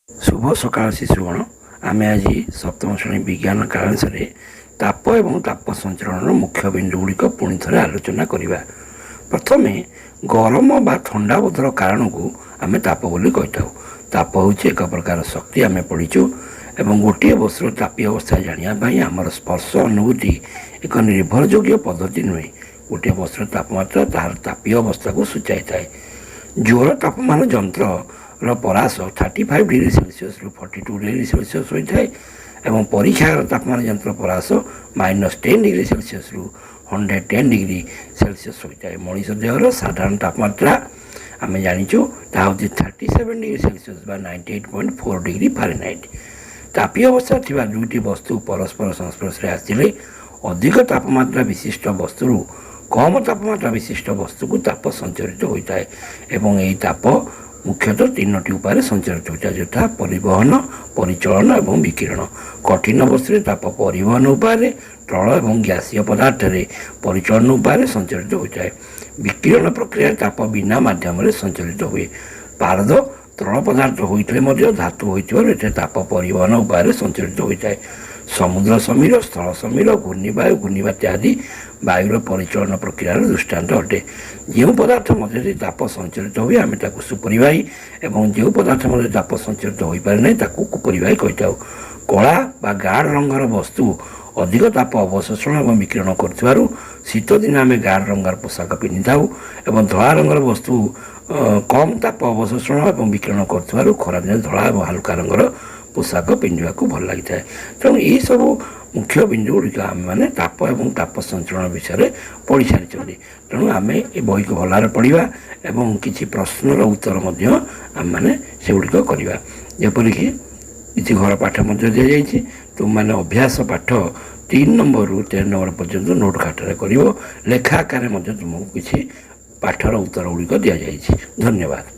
ଶୁଭ ସକାଳ ଶିଶୁଗଣ। ଆମେ ଆଜି ସପ୍ତମ ଶ୍ରେଣୀ ବିଜ୍ଞାନ କାଳାଂଶରେ ତାପ ଏବଂ ତାପ ସଞ୍ଚରଣର ମୁଖ୍ୟ ବିନ୍ଦୁ ଗୁଡ଼ିକ ପୁଣି ଥରେ ଆଲୋଚନା କରିବା। ପ୍ରଥମେ ଗରମ ବା ଥଣ୍ଡା ବୋଧର କାରଣକୁ ଆମେ ତାପ ବୋଲି କହିଥାଉ। ତାପ ହେଉଛି ଏକ ପ୍ରକାର ଶକ୍ତି, ଆମେ ପଢ଼ିଛୁ, ଏବଂ ଗୋଟିଏ ବସ୍ତୁର ତାପୀୟ ଅବସ୍ଥା ଜାଣିବା ପାଇଁ ଆମର ସ୍ପର୍ଶ ଅନୁଭୂତି ଏକ ନିର୍ଭରଯୋଗ୍ୟ ପଦ୍ଧତି ନୁହେଁ। ଗୋଟିଏ ବସ୍ତୁର ତାପମାତ୍ରା ତାହାର ତାପୀୟ ଅବସ୍ଥାକୁ ସୂଚାଇଥାଏ। ଜ୍ୱର ତାପମାନ ଯନ୍ତ୍ରର ପରାସ 35 ଡିଗ୍ରୀ ସେଲସିୟସରୁ 42 ଡିଗ୍ରୀ ସେଲସିୟସ ହୋଇଥାଏ ଏବଂ ପରୀକ୍ଷାଗାର ତାପମାନ ଯନ୍ତ୍ର ପରାସ -10 ଡିଗ୍ରୀ ସେଲସିୟସରୁ 110 ଡିଗ୍ରୀ ସେଲସିୟସ ହୋଇଥାଏ। ମଣିଷ ଦେହର ସାଧାରଣ ତାପମାତ୍ରା ଆମେ ଜାଣିଛୁ, ତାହା ହେଉଛି 37 ଡିଗ୍ରୀ ସେଲସିୟସ ବା 98.4 ଡିଗ୍ରୀ ଫାରେନହାଇଟ୍। ତାପୀୟ ଅବସ୍ଥାରେ ଥିବା ଦୁଇଟି ବସ୍ତୁ ପରସ୍ପର ସଂସ୍ପର୍ଶରେ ଆସିଲେ ଅଧିକ ତାପମାତ୍ରା ବିଶିଷ୍ଟ ବସ୍ତୁରୁ କମ ତାପମାତ୍ରା ବିଶିଷ୍ଟ ବସ୍ତୁକୁ ତାପ ସଞ୍ଚରିତ ହୋଇଥାଏ ଏବଂ ଏହି ତାପ ମୁଖ୍ୟତଃ ତିନୋଟି ଉପାୟରେ ସଞ୍ଚରିତ ହୋଇଥାଏ, ଯଥା ପରିବହନ, ପରିଚଳନ ଏବଂ ବିକିରଣ। କଠିନ ବସ୍ତୁରେ ତାପ ପରିବହନ ଉପାୟରେ, ତରଳ ଏବଂ ଗ୍ୟାସୀୟ ପଦାର୍ଥରେ ପରିଚଳନ ଉପାୟରେ ସଞ୍ଚରିତ ହୋଇଥାଏ। ବିକିରଣ ପ୍ରକ୍ରିୟାରେ ତାପ ବିନା ମାଧ୍ୟମରେ ସଞ୍ଚରିତ ହୁଏ। ପାରଦ ତରଳ ପଦାର୍ଥ ହୋଇଥିଲେ ମଧ୍ୟ ଧାତୁ ହୋଇଥିବାରୁ ଏଥିରେ ତାପ ପରିବହନ ଉପାୟରେ ସଞ୍ଚରିତ ହୋଇଥାଏ। ସମୁଦ୍ର ସମୀର, ସ୍ଥଳ ସମୀର, ଘୂର୍ଣ୍ଣିବାୟୁ, ଘୂର୍ଣ୍ଣିବାତ୍ୟା ଆଦି ବାୟୁର ପରିଚଳନ ପ୍ରକ୍ରିୟାର ଦୃଷ୍ଟାନ୍ତ ଅଟେ। ଯେଉଁ ପଦାର୍ଥ ମଧ୍ୟରେ ତାପ ସଞ୍ଚରିତ ହୁଏ, ଆମେ ତାକୁ ସୁପରିବାହୀ ଏବଂ ଯେଉଁ ପଦାର୍ଥ ମଧ୍ୟରେ ତାପ ସଞ୍ଚରିତ ହୋଇପାରେ ନାହିଁ, ତାକୁ କୁପରିବାହୀ କହିଥାଉ। କଳା ବା ଗାଢ଼ ରଙ୍ଗର ବସ୍ତୁ ଅଧିକ ତାପ ଅବଶୋଷଣ ଏବଂ ବିକିରଣ କରୁଥିବାରୁ ଶୀତ ଦିନେ ଆମେ ଗାଢ଼ ରଙ୍ଗର ପୋଷାକ ପିନ୍ଧିଥାଉ ଏବଂ ଧଳା ରଙ୍ଗର ବସ୍ତୁ କମ୍ ତାପ ଅବଶୋଷଣ ଏବଂ ବିକିରଣ କରୁଥିବାରୁ ଖରାଦିନେ ଧଳା ଏବଂ ହାଲୁକା ରଙ୍ଗର ପୋଷାକ ପିନ୍ଧିବାକୁ ଭଲ ଲାଗିଥାଏ। ତେଣୁ ଏହିସବୁ ମୁଖ୍ୟ ବିନ୍ଦୁ ଗୁଡ଼ିକ ଆମେମାନେ ତାପ ଏବଂ ତାପ ସଞ୍ଚରଣ ବିଷୟରେ ପଢ଼ି ସାରିଛନ୍ତି। ତେଣୁ ଆମେ ଏ ବହିକୁ ଭଲ ଭାବରେ ପଢ଼ିବା ଏବଂ କିଛି ପ୍ରଶ୍ନର ଉତ୍ତର ମଧ୍ୟ ଆମେମାନେ ସେଗୁଡ଼ିକ କରିବା। ଯେପରିକି କିଛି ଘର ପାଠ ମଧ୍ୟ ଦିଆଯାଇଛି। ତୁମମାନେ ଅଭ୍ୟାସ ପାଠ 3 ନମ୍ବରରୁ 13 ନମ୍ବର ପର୍ଯ୍ୟନ୍ତ ନୋଟ୍ ଖାତାରେ କରିବ। ଲେଖା ଆକାରରେ ମଧ୍ୟ ତୁମକୁ କିଛି ପାଠର ଉତ୍ତର ଗୁଡ଼ିକ ଦିଆଯାଇଛି। ଧନ୍ୟବାଦ।